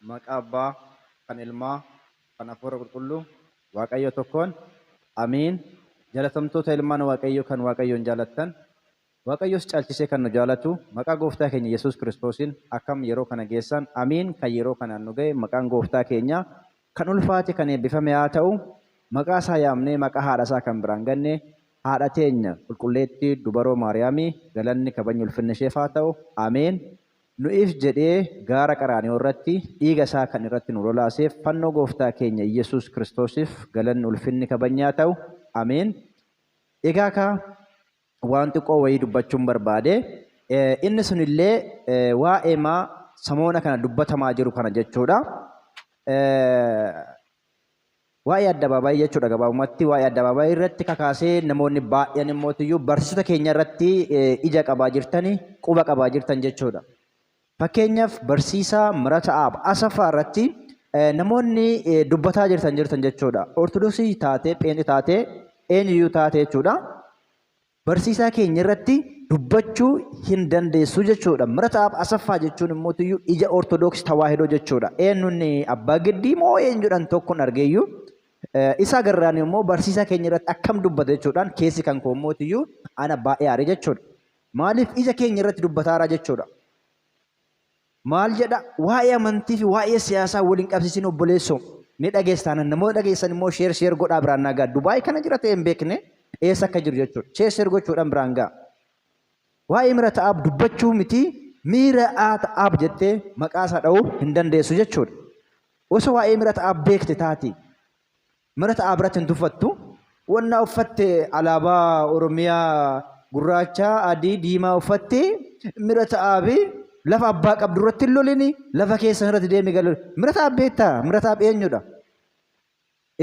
Maqaa Abbaa, kan Ilmaa, kan Hafuura Qulqulluu, Waaqayyo tokkoon. Amiin. Jaalatamtoota ilmaan Waaqayyoo kan Waaqayyoon jaalattan, Waaqayyos caalchisee kan nu jaalatu, maqaa Gooftaa keenya Yesuus Kiristoosiin akkam yeroo kana geessan? Amiin. Kan yeroo kanaan nu ga'e maqaan Gooftaa keenya kan ulfaate kan eebbifame haa ta'u. Maqaa isaa yaamnee maqaa haadha isaa kan biraan ganne haadha teenya qulqulleettii dubaroo Maariyaamii galanni kabajni ulfinni isheef haa ta'u. Ameen. Nu'iif jedhee gaara Qaraaniyoo irratti dhiiga isaa kan irratti nu lolaaseef fannoo Gooftaa keenya Iyyasuus Kiristoosiif galanni ulfinni kabajni haa ta'u. Ameen. Egaa kaa waan xiqqoo wayii dubbachuun barbaade. Inni sunillee waa'eema samoona kana dubbatamaa jiru kana jechuudha. Waa'ee addabaabaayii jechuudha gabaabumatti. Waa'ee addabaabaayii irratti kakaasee namoonni baay'een immootiyyuu barsiisota keenya irratti ija qabaa jirtani, quba qabaa jirtan jechuudha. Fakkeenyaaf barsiisaa Mirata'aab Asaffaa irratti namoonni dubbataa jirtan jirtan jechuudha. Ortodoksii taatee, pheenxee taatee, eenyuyyuu taate jechuudha. Barsiisaa keenya irratti dubbachuu hin dandeessu jechuudha. Mirata'aab Asaffaa jechuun immootiyyuu ija Ortodoksii Tawaahidoo jechuudha. Eenyuun abbaa giddii moo eenyuudhaan tokkoon argeeyyuu isa agarraan immoo barsiisaa keenya irratti akkam dubbata jechuudhaan keessi kan koo immootiyyuu ana baay'ee aare jechuudha. Maaliif ija keenya irratti dubbataaraa jechuudha. Maal jedha? Waa'ee amantii fi waa'ee siyaasaa waliin qabsiisin obboleessoo. Ni dhageessa taanaan namoota dhageessan immoo sheer sheer godhaa biraan naa ga'a. Dubaay kana jira ta'e hin beekne eessa akka jiru jechuudha. Sheer sheer gochuudhaan biraan ga'a. Waa'ee mira ta'aab dubbachuu miti miira ta'aab jettee maqaa isaa dha'uu hin dandeessu jechuudha. Osoo waa'ee mira ta'aab beekte taati Mara ta'aa biratti hin tuffattu. Wannaa uffatte alaabaa Oromiyaa gurraacha, adii, diimaa uffatte mira ta'aa fi lafa abbaa qabdu irratti hin lolini, lafa keessan irratti deemi galu. Mira ta'aa beektaa? Mira ta'aa eenyudha?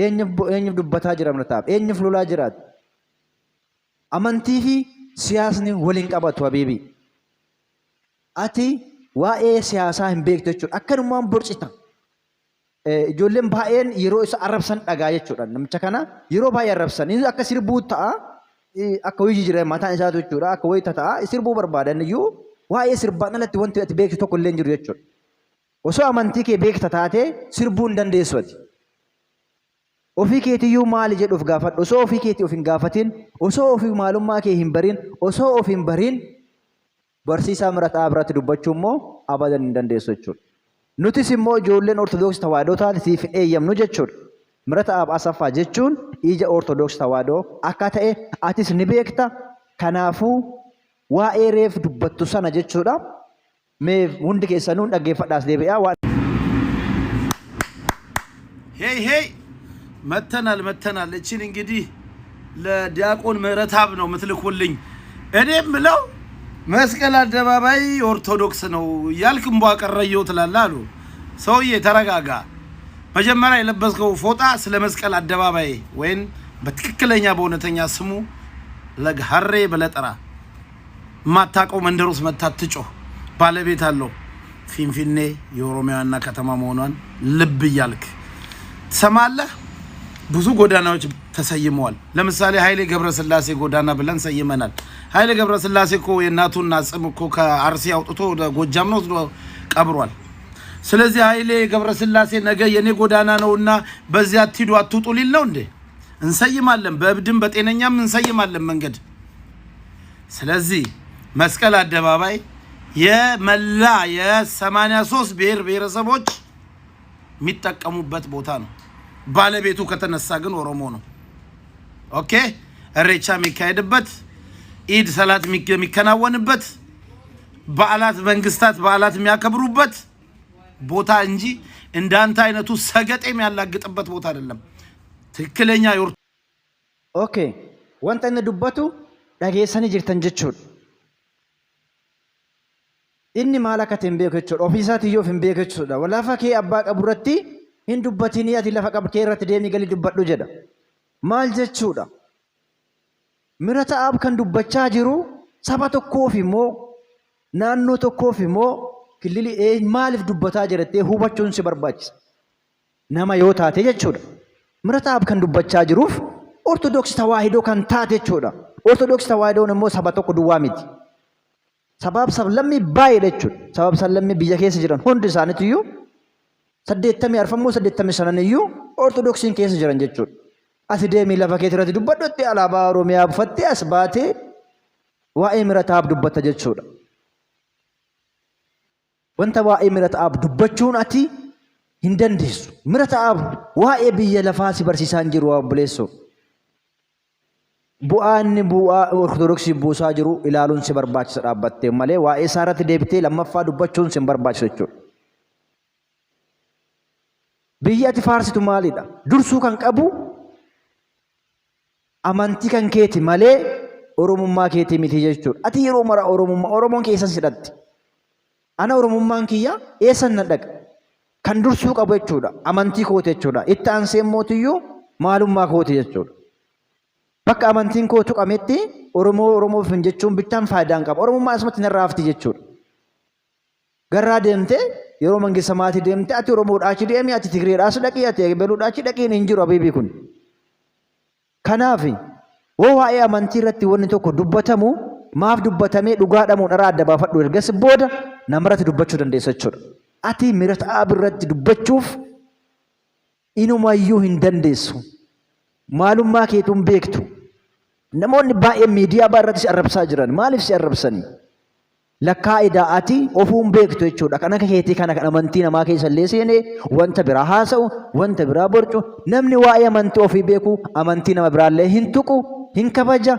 Eenyuuf eenyuuf dubbataa jira mira ta'aa? Eenyuuf lolaa jira? Amantii fi siyaasni waliin qabatu habiibii. Ati waa'ee siyaasaa hin beektu jechuudha. Akkanumaan borcita. Ijoolleen baay'een yeroo isa arrabsan dhagaa jechuudha. Namicha kana yeroo baay'ee arrabsan. Inni akka sirbuu ta'a. Akka wayii jijjiirame mataan isaatu jechuudha. Akka wayii tata'a. Sirbuu barbaadan iyyuu waa'ee sirbaan alatti wanti ati beektu tokko illee hin jiru jechuudha. Osoo amantii kee beekta taatee sirbuu hin dandeessu ati. Ofii keetiyyuu maali jedhu of gaafadhu. Osoo ofii keetii of hin gaafatin, osoo ofii maalummaa kee hin barin, osoo of hin barin Barsiisaa Mirataa biratti dubbachuu immoo abadan hin dandeessu jechuudha. Nutis immoo ijoolleen Ortodoksii Tawaahidoo taate siif hin eeyyamnu jechuudha. Mirata'aab Asaffaa jechuun ija Ortodoksii Tawaahidoo akka ta'e atis ni beekta. Kanaafuu waa'ee reef dubbattu sana jechuudha. Mee hundi keessanuu dhaggeeffadhaas deebi'aa waan ሄይ ሄይ መተናል መተናል። እችን እንግዲህ ለዲያቆን ምህረተአብ ነው የምትልኩልኝ። እኔ ምለው መስቀል አደባባይ ኦርቶዶክስ ነው እያልክ እምቧ ቀረየው ትላለህ አሉ። ሰውዬ ተረጋጋ። መጀመሪያ የለበስከው ፎጣ ስለ መስቀል አደባባይ ወይም በትክክለኛ በእውነተኛ ስሙ ለግሀሬ ብለህ ጥራ። የማታውቀው መንደር ውስጥ መታ ትጮህ። ባለቤት አለው። ፊንፊኔ የኦሮሚያ ዋና ከተማ መሆኗን ልብ እያልክ ትሰማለህ። ብዙ ጎዳናዎች ተሰይመዋል። ለምሳሌ ኃይሌ ገብረስላሴ ጎዳና ብለን ሰይመናል። ኃይሌ ገብረስላሴ እኮ የእናቱን አጽም እኮ ከአርሲ አውጥቶ ወደ ጎጃም ነው ወስዶ ቀብሯል። ስለዚህ ኃይሌ ገብረስላሴ ነገ የኔ ጎዳና ነውና በዚያ አትሂዱ አትውጡ ሊል ነው እንዴ? እንሰይማለን። በእብድም በጤነኛም እንሰይማለን መንገድ። ስለዚህ መስቀል አደባባይ የመላ የ83 ብሔር ብሔረሰቦች የሚጠቀሙበት ቦታ ነው። ባለቤቱ ከተነሳ ግን ኦሮሞ ነው። Okay፣ እሬቻ የሚካሄድበት፣ ኢድ ሰላት የሚከናወንበት፣ በዓላት መንግስታት በዓላት የሚያከብሩበት ቦታ እንጂ እንዳንተ አይነቱ ሰገጤ የሚያላግጥበት ቦታ አይደለም። ትክክለኛ Okay. Wanta inni dubbatu dhageessanii jirtan jechuudha. Inni maal akka ta'e hin beeku jechuudha. Ofii isaatiiyyuu of hin beeku jechuudha. Lafa kee abbaa qabu irratti hin dubbatinii ati lafa qabu kee irratti deemii galii dubbadhu jedha. Maal jechuudha? Mirata'aab kan dubbachaa jiru saba tokkoof immoo naannoo tokkoof immoo killilii maaliif dubbataa jira jettee hubachuun si barbaachisa. Nama yoo taate jechuudha. Mirata'aab kan dubbachaa jiruuf Ortodoksii Tawaahidoo kan taate jechuudha. Ortodoksii Tawaahidoon immoo saba tokko duwwaa miti. Sabaaf sablammii baay'eedha jechuudha. Sabaaf sablammii biyya keessa jiran hundi isaaniitiyyuu Saddeettamii arfammoo saddeettamii shanan iyyuu Ortodoksiin keessa jiran jechuudha. Ati deemii lafa keetii irratti dubbadhutti alaabaa Oromiyaa uffattee as baatee waa'ee Mirataab dubbatta jechuudha. Wanta waa'ee Mirataab dubbachuun ati hin dandeessu. Mirataab waa'ee biyya lafaa si barsiisaa hin jiru obboleessoo. Bu'aa inni bu'aa Ortodoksii buusaa jiru ilaaluun si barbaachisa dhaabbattee malee waa'ee isaa irratti deebitee lammaffaa dubbachuun si hin barbaachisu jechuudha. Biyyi ati faarsitu maalidha? Dursuu kan qabu amantii kan keeti malee Oromummaa keetii miti jechuudha. Ati yeroo mara Oromummaa Oromoon keessan si dhaqxi. Ana Oromummaan kiyya eessan na dhaqa? Kan dursuu qabu jechuudha. Amantii kooti jechuudha. Itti aansee immootiyyuu maalummaa kooti jechuudha. Bakka amantiin koo tuqametti Oromoo Oromoof hin jechuun bittaan faayidaa hin qabu. Oromummaan asumatti narraa hafti jechuudha. Garraa deemtee yeroo mangista maatii deemtee ati Oromoodhaa achi deemi ati Tigreedhaas dhaqii ati ebeluudhaa achi dhaqiin hin jiru abiibii kun. Kanaaf woo waa'ee amantii irratti wanni tokko dubbatamu maaf dubbatamee dhugaadha moo dharaa adda baafadhu ergas booda namarratti dubbachuu dandeessa jechuudha. Ati Mirat'aab irratti dubbachuuf inumayyuu hin dandeessu. Maalummaa keetuu hin beektu. Namoonni baay'een miidiyaa baa irratti si arrabsaa jiran. Maaliif si arrabsanii? Lakkaa edaa ati ofuu hin beektu jechuudha. Kan akka keetii kana kan amantii namaa keessa illee seenee wanta biraa haasa'u, wanta biraa borcu, namni waa'ee amantii ofii beeku amantii nama biraallee hin tuqu, hin kabaja.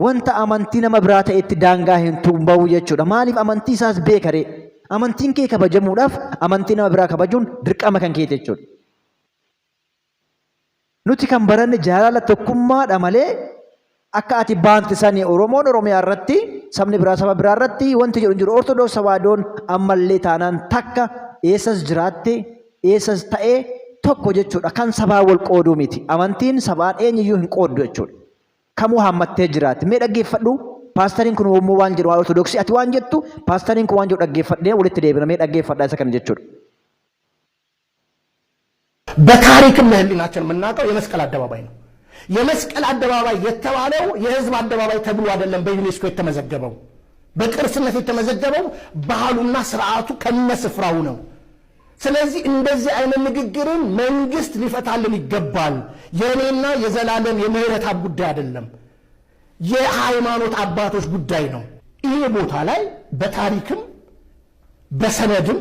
Wanta amantii nama biraa ta'etti daangaa hin bahu jechuudha. Maaliif amantii isaas beeka ree? Amantiin kee kabajamuudhaaf amantii nama biraa kabajuun dirqama kan keeti jechuudha. Nuti kan baranne jaalala tokkummaadha malee akka ati baante sani Oromoon Oromiyaa irratti sabni biraa saba biraa irratti wanti jedhu hin jiru. Ortodoks Tawaahidoon ammallee taanaan takka eessas jiraatte eessas ta'e tokko jechuudha. Kan sabaa wal qooduu miti. Amantiin sabaan eenyuyyuu hin qooddu jechuudha. Kamuu haammattee jiraatti. Mee dhaggeeffadhu paastariin kun immoo waan jedhu waan Ortodoksii ati waan jettu paastariin kun waan jedhu dhaggeeffadhee walitti deebina mee dhaggeeffadhaa isa kana jechuudha. በታሪክም ለህሊናችን የምናውቀው የመስቀል አደባባይ ነው። የመስቀል አደባባይ የተባለው የህዝብ አደባባይ ተብሎ አይደለም በዩኔስኮ የተመዘገበው። በቅርስነት የተመዘገበው ባህሉና ስርዓቱ ከነስፍራው ነው። ስለዚህ እንደዚህ አይነት ንግግርን መንግስት ሊፈታልን ይገባል። የእኔና የዘላለም የምህረትአብ ጉዳይ አይደለም፣ የሃይማኖት አባቶች ጉዳይ ነው። ይሄ ቦታ ላይ በታሪክም በሰነድም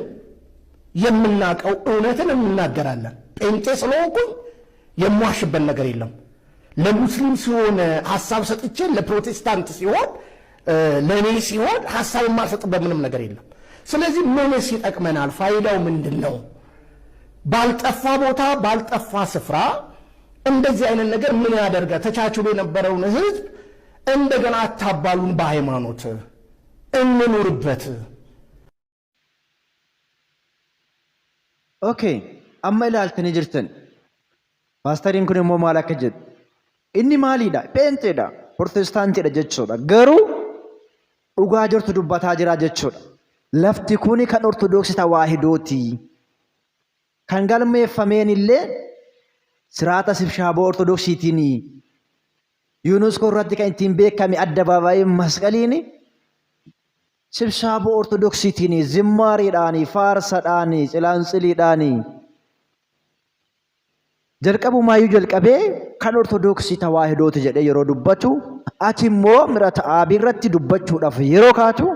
የምናውቀው እውነትን እንናገራለን። ጴንጤ ስለሆንኩኝ የምዋሽበት ነገር የለም። ለሙስሊም ሲሆን ሀሳብ ሰጥቼ ለፕሮቴስታንት ሲሆን ለእኔ ሲሆን ሀሳብ የማልሰጥበት ምንም ነገር የለም። ስለዚህ ምንስ ይጠቅመናል? ፋይዳው ምንድን ነው? ባልጠፋ ቦታ ባልጠፋ ስፍራ እንደዚህ አይነት ነገር ምን ያደርጋል? ተቻችሎ የነበረውን ህዝብ እንደገና አታባሉን፣ በሃይማኖት እንኑርበት። Okay, amma ilaaltanii jirtan. Paastariin kun immoo maal akka jedhu. Inni maaliidha? Pheenxeedha. Protestaantiidha jechuudha. Garuu dhugaa jirtu dubbataa jira jechuudha. Lafti kuni kan Ortodoksii Tawaahidooti. Kan galmeeffameen illee siraata sibshaaboo Ortodoksiitiin UNESCO irratti kan ittiin beekame addabaabaayii masqaliin sibsaaboo Ortodoksiitiin zimmaariidhaan, faarsadhaan, tsilaantsiliidhaan jalqabumaayyuu jalqabee kan Ortodoksii Tawaahidooti jedhee yeroo dubbatu ati immoo Mirata Aabii irratti dubbachuudhaaf yeroo kaatu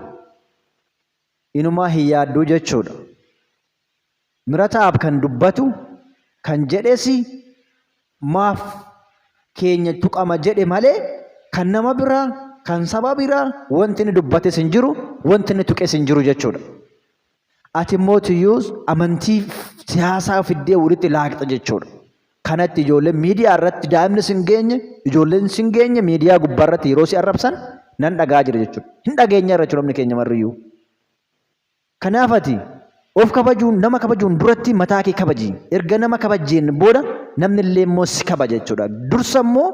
inumaa hin yaadduu jechuudha. Mirata Aab kan dubbatu kan jedhes maaf keenya tuqama jedhe malee kan nama biraa kan saba biraa wanti inni dubbates hin jiru wanti inni tuqes hin jiru jechuudha. Ati immoo tiyyuu amantii siyaasaa fiddee walitti laaqxa jechuudha. Kanatti ijoolleen miidiyaa irratti daa'imni sin geenye ijoolleen sin geenye miidiyaa gubbaa irratti yeroo si arrabsan nan dhagaa jira jechuudha. Hin dhageenya irra jechuudha namni keenya marriyyuu. Kanaaf ati of kabajuun nama kabajuun duratti mataa kee kabaji. Erga nama kabajjeen booda namni illee immoo si kabaja jechuudha. Dursa immoo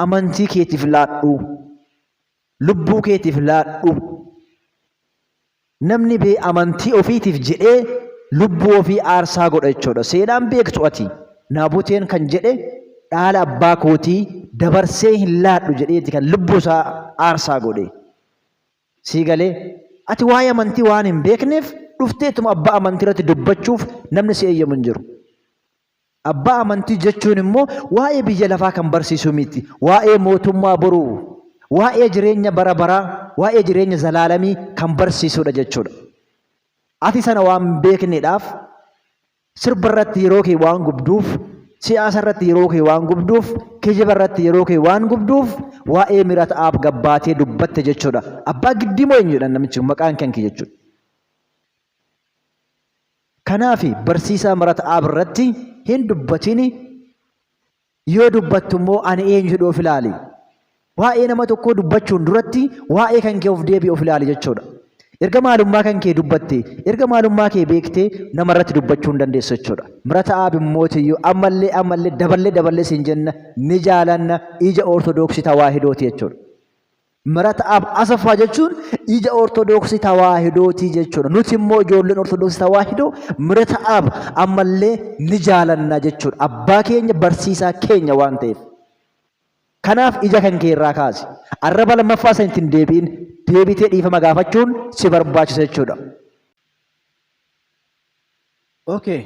amantii keetiif laadhu. Lubbuu keetiif laadhu. Namni bee amantii ofiitiif jedhee lubbuu ofii aarsaa godha jechuudha. Seenaan beektu ati Naabuteen kan jedhe dhaala abbaa kootii dabarsee hin laadhu jedheeti kan lubbuu isaa aarsaa godhe. Sii galee? Ati waa'ee amantii waan hin beekneef dhufteetuma abbaa amantii irratti dubbachuuf namni si eeyyamu hin jiru. Abbaa amantii jechuun immoo waa'ee biyya lafaa kan barsiisu miti. Waa'ee mootummaa boruu, waa'ee jireenya bara baraa, waa'ee jireenya zalaalamii kan barsiisudha jechuudha. Ati sana waan hin beekneedhaaf sirba irratti yeroo kee waan gubduuf, siyaasa irratti yeroo kee waan gubduuf, kijiba irratti yeroo kee waan gubduuf waa'ee Mirat'aab gabbaatee dubbatte jechuudha. Abbaa giddii moo eenyu jedhan namichi kun maqaan kan kee jechuudha. Kanaaf barsiisaa Mirat'aab irratti hin dubbatini. Yoo dubbattu immoo ani eenyu jedhu of ilaali. Waa'ee nama tokkoo dubbachuun duratti waa'ee kan kee of deebi'i of ilaali jechuudha. Erga maalummaa kan kee dubbatte, erga maalummaa kee beektee nama irratti dubbachuu hin dandeessu jechuudha. Mirata'aab immootiyyuu ammallee ammallee daballee daballee siin jenna ni jaalanna ija Ortodoksii Tawaahidooti jechuudha. Mirata'aab Asaffaa jechuun ija Ortodoksii Tawaahidootii jechuudha. Nuti immoo ijoolleen Ortodoksii Tawaahidoo Mirata'aab ammallee ni jaalanna jechuudha. Abbaa keenya barsiisaa keenya waan ta'eef. Kanaaf ija kan kee irraa kaasi. Arraba lammaffaa san itti hin deebi'in. Deebitee dhiifama gaafachuun si barbaachisa jechuudha. Okay.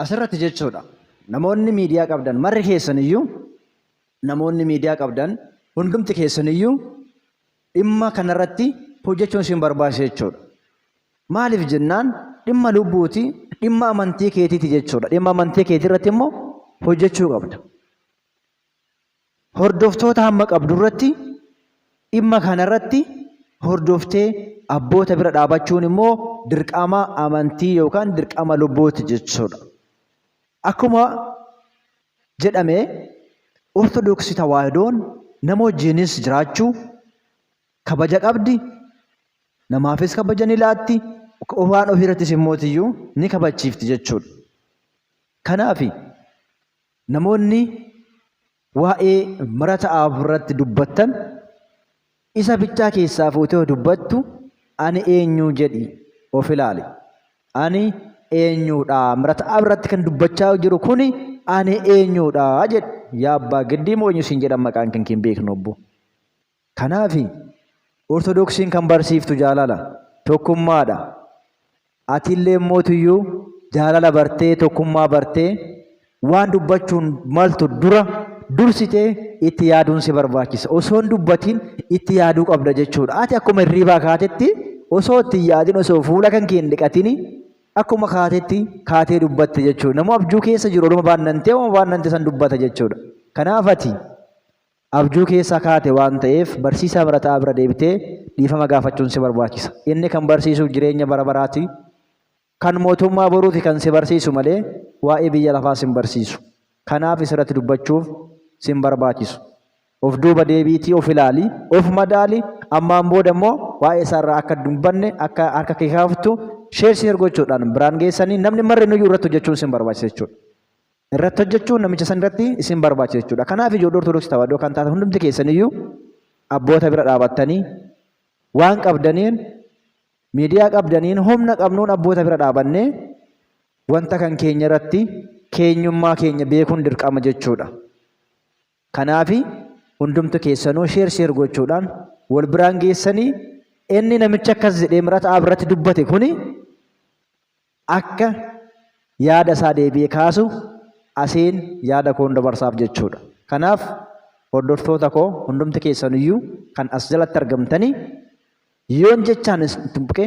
Asirratti jechuudha. Namoonni miidiyaa qabdan marri keessan iyyuu namoonni miidiyaa qabdan hundumti keessan iyyuu dhimma kanarratti hojjechuun isin barbaachisa jechuudha. Maaliif jennaan dhimma lubbuuti, dhimma amantii keetiiti jechuudha. Dhimma amantii keetii irratti immoo hojjechuu qabda. Hordoftoota hamma qabdu irratti dhimma kanarratti hordoftee abboota bira dhaabachuun immoo dirqama amantii yookaan dirqama lubbuuti jechuudha. Akkuma jedhame Ortodoksii Tawaahidoon nama wajjinis jiraachuu kabaja qabdi, namaafis kabaja ni laatti, waan ofii irrattis immootiyyuu ni kabachiifti jechuudha. Kanaaf namoonni waa'ee marata Aab irratti dubbattan isa bichaa keessaa fuutee dubbattu ani eenyu jedhi of ilaali. Ani eenyuudha? Marata Aab irratti kan dubbachaa jiru kuni ani eenyuudha jedhi. Yaa abbaa giddii moo eenyu siin jedhan maqaan kan kee hin beeknu obbo. Kanaaf Ortodoksiin kan barsiiftu jaalala, tokkummaadha. Atillee mootuyyuu jaalala bartee, tokkummaa bartee waan dubbachuun maltu dura dursitee itti yaaduun si barbaachisa. Osoo hin dubbatin itti yaaduu qabda jechuudha. Ati akkuma hirriibaa kaatetti osoo itti hin yaadin osoo fuula kan kee hin dhiqatini akkuma kaatetti kaatee dubbatte jechuudha. Namuu abjuu keessa jiru oluma baannantee oluma baannante san dubbata jechuudha. Kanaaf ati abjuu keessaa kaate waan ta'eef barsiisaa barataa bira deebitee dhiifama gaafachuun si barbaachisa. Inni kan barsiisu jireenya bara baraati. Kan mootummaa boruuti kan si barsiisu malee waa'ee biyya lafaa sin barsiisu. Kanaaf isirratti dubbachuuf sin barbaachisu. Of duuba deebiitii of ilaali, of madaali, ammaan booda immoo waa'ee isaarraa akka dubbanne akka harka kee kaaftu share share gochuudhaan biraan geessanii namni marrinuyyuu irratti hojjechuun sin barbaachisa jechuudha. Irratti hojjechuun namicha san irratti isin barbaachisa jechuudha. Kanaaf ijoollee Ortodoksii Tawaahidoo kan taatan hundumti keessaniyyuu abboota bira dhaabattanii waan qabdaniin miidiyaa qabdaniin humna qabnuun abboota bira dhaabannee wanta kan keenya irratti keenyummaa keenya beekuun dirqama jechuudha. Kanaaf hundumti keessanuu sheer sheer gochuudhaan wal biraan geessanii inni namicha akkas jedhee Mirat Aab irratti dubbate kuni akka yaada isaa deebi'ee kaasu asiin yaada koon dabarsaaf jechuudha. Kanaaf hordoftoota koo hundumti keessanuyyuu kan as jalatti argamtanii yoon jechaan isin tuqe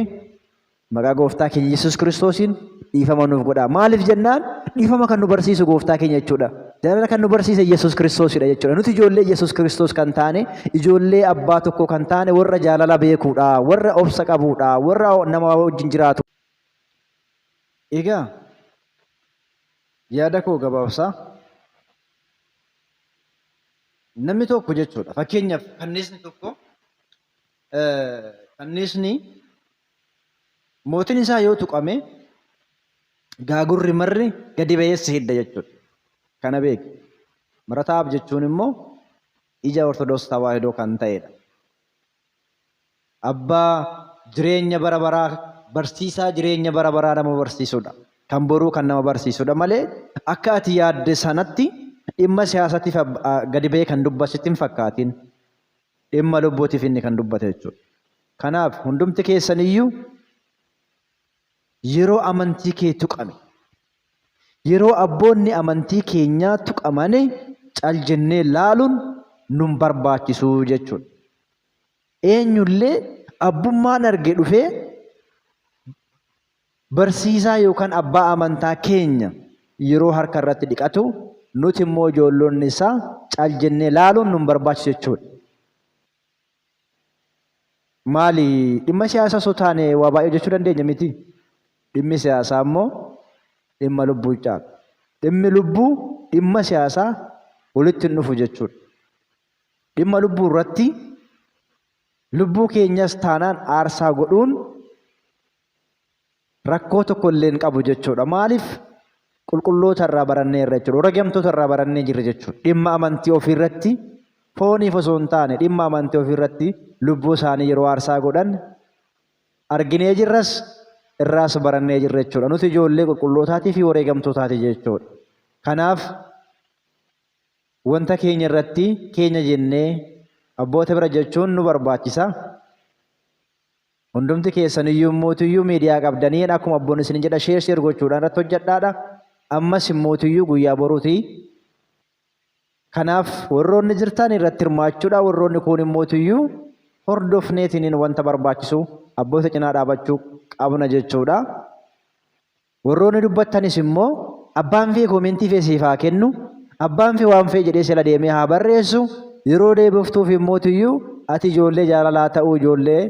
maqaa gooftaa keenya Yesuus Kiristoosiin dhiifama nuuf godhaa. Maaliif jennaan dhiifama kan nu barsiisu gooftaa keenya jechuudha. Jaalala kan nu barsiise Yesuus Kiristoosidha jechuudha. Nuti ijoollee Yesuus Kiristoos kan taane, ijoollee abbaa tokkoo kan taane warra jaalala beekuudha, warra obsa qabuudha, warra nama wajjin jiraatu. Egaa yaada koo gabaabsaa namni tokko jechuudha. Fakkeenyaaf kanniisni tokko kanniisni mootiin isaa yoo tuqame gaagurri marri gadi ba'eessa hidda jechuudha. Kana beeki. Marataab jechuun immoo ija Ortodoks Tawaahidoo kan ta'edha. Abbaa jireenya bara baraa barsiisaa jireenya bara baraa nama barsiisudha. Kan boruu kan nama barsiisudha malee akka ati yaadde sanatti dhimma siyaasatiif gadi ba'ee kan dubbatu sitti hin fakkaatin. Dhimma lubbuutiif inni kan dubbate jechuudha. Kanaaf hundumti keessan iyyuu Yeroo amantii kee tuqame, yeroo abboonni amantii keenyaa tuqamane cal jennee laaluun nun barbaachisu jechuudha. Eenyullee abbummaan arge dhufee barsiisaa yookaan abbaa amantaa keenya yeroo harka irratti dhiqatu nuti immoo ijoollonni isaa cal jennee laaluun nun barbaachisu jechuudha. Maali dhimma siyaasaa osoo taane waa baay'ee hojjechuu dandeenya miti. Dhimmi siyaasaa immoo dhimma lubbuu caala. Dhimmi lubbuu dhimma siyaasaa walitti hin dhufu jechuudha. Dhimma lubbuu irratti lubbuu keenyas taanaan aarsaa godhuun rakkoo tokko illee hin qabu jechuudha. Maaliif qulqulloota irraa baranneerra jechuudha. Wareegamtoota irraa barannee jirra jechuudha. Dhimma amantii ofii irratti fooniif osoo hin taane dhimma amantii ofii irratti lubbuu isaanii yeroo aarsaa godhan arginee jirras irraas barannee jirra jechuudha. Nuti ijoollee qulqullootaatii fi wareegamtootaati jechuudha. Kanaaf wanta keenya irratti keenya jennee abboota bira jechuun nu barbaachisa. Hundumti keessan iyyuu immootuyyu miidiyaa qabdaniin akkuma abboonni isin jedha share share gochuudhaan irratti hojjedhaadha. Ammas immootuyyu guyyaa boruuti. Kanaaf warroonni jirtan irratti hirmaachuudha. Warroonni kuun immootuyyu hordofneetiniin wanta barbaachisu abboota cinaa dhaabachuu qabna jechuudha. Warroonni dubbattanis immoo abbaan fee koomentii fee siif haa kennu, abbaan fee waan fee jedhee sila deemee haa barreessu, yeroo deebiftuuf immootiyyuu ati ijoollee jaalalaa ta'uu ijoollee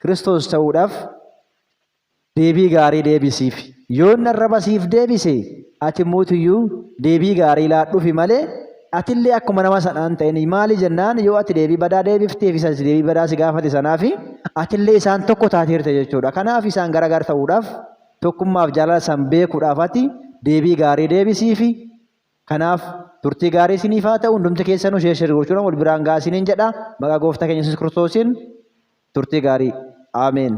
Kiristoos ta'uudhaaf deebii gaarii deebisiif. Yoo inni arraba siif deebise ati immootiyyuu deebii gaarii laadhuufi malee atillee akkuma nama sanaan ta'in maali jennaan yoo ati deebii badaa deebifteef isa deebii badaa si gaafate sanaafi atillee isaan tokko taateerta jechuudha. Kanaaf isaan garagar ta'uudhaaf Tokkummaaf jaalala san beekuudhaaf ati deebii gaarii deebisiifi. Kanaaf turtii gaarii isiniif haa ta'u. Hundumti keessanuu share share gochuudhaan wal biraan gahaa isiniin jedha. Maqaa Gooftaa keenya Yesuus Kiristoosiin turtii gaarii. Ameen.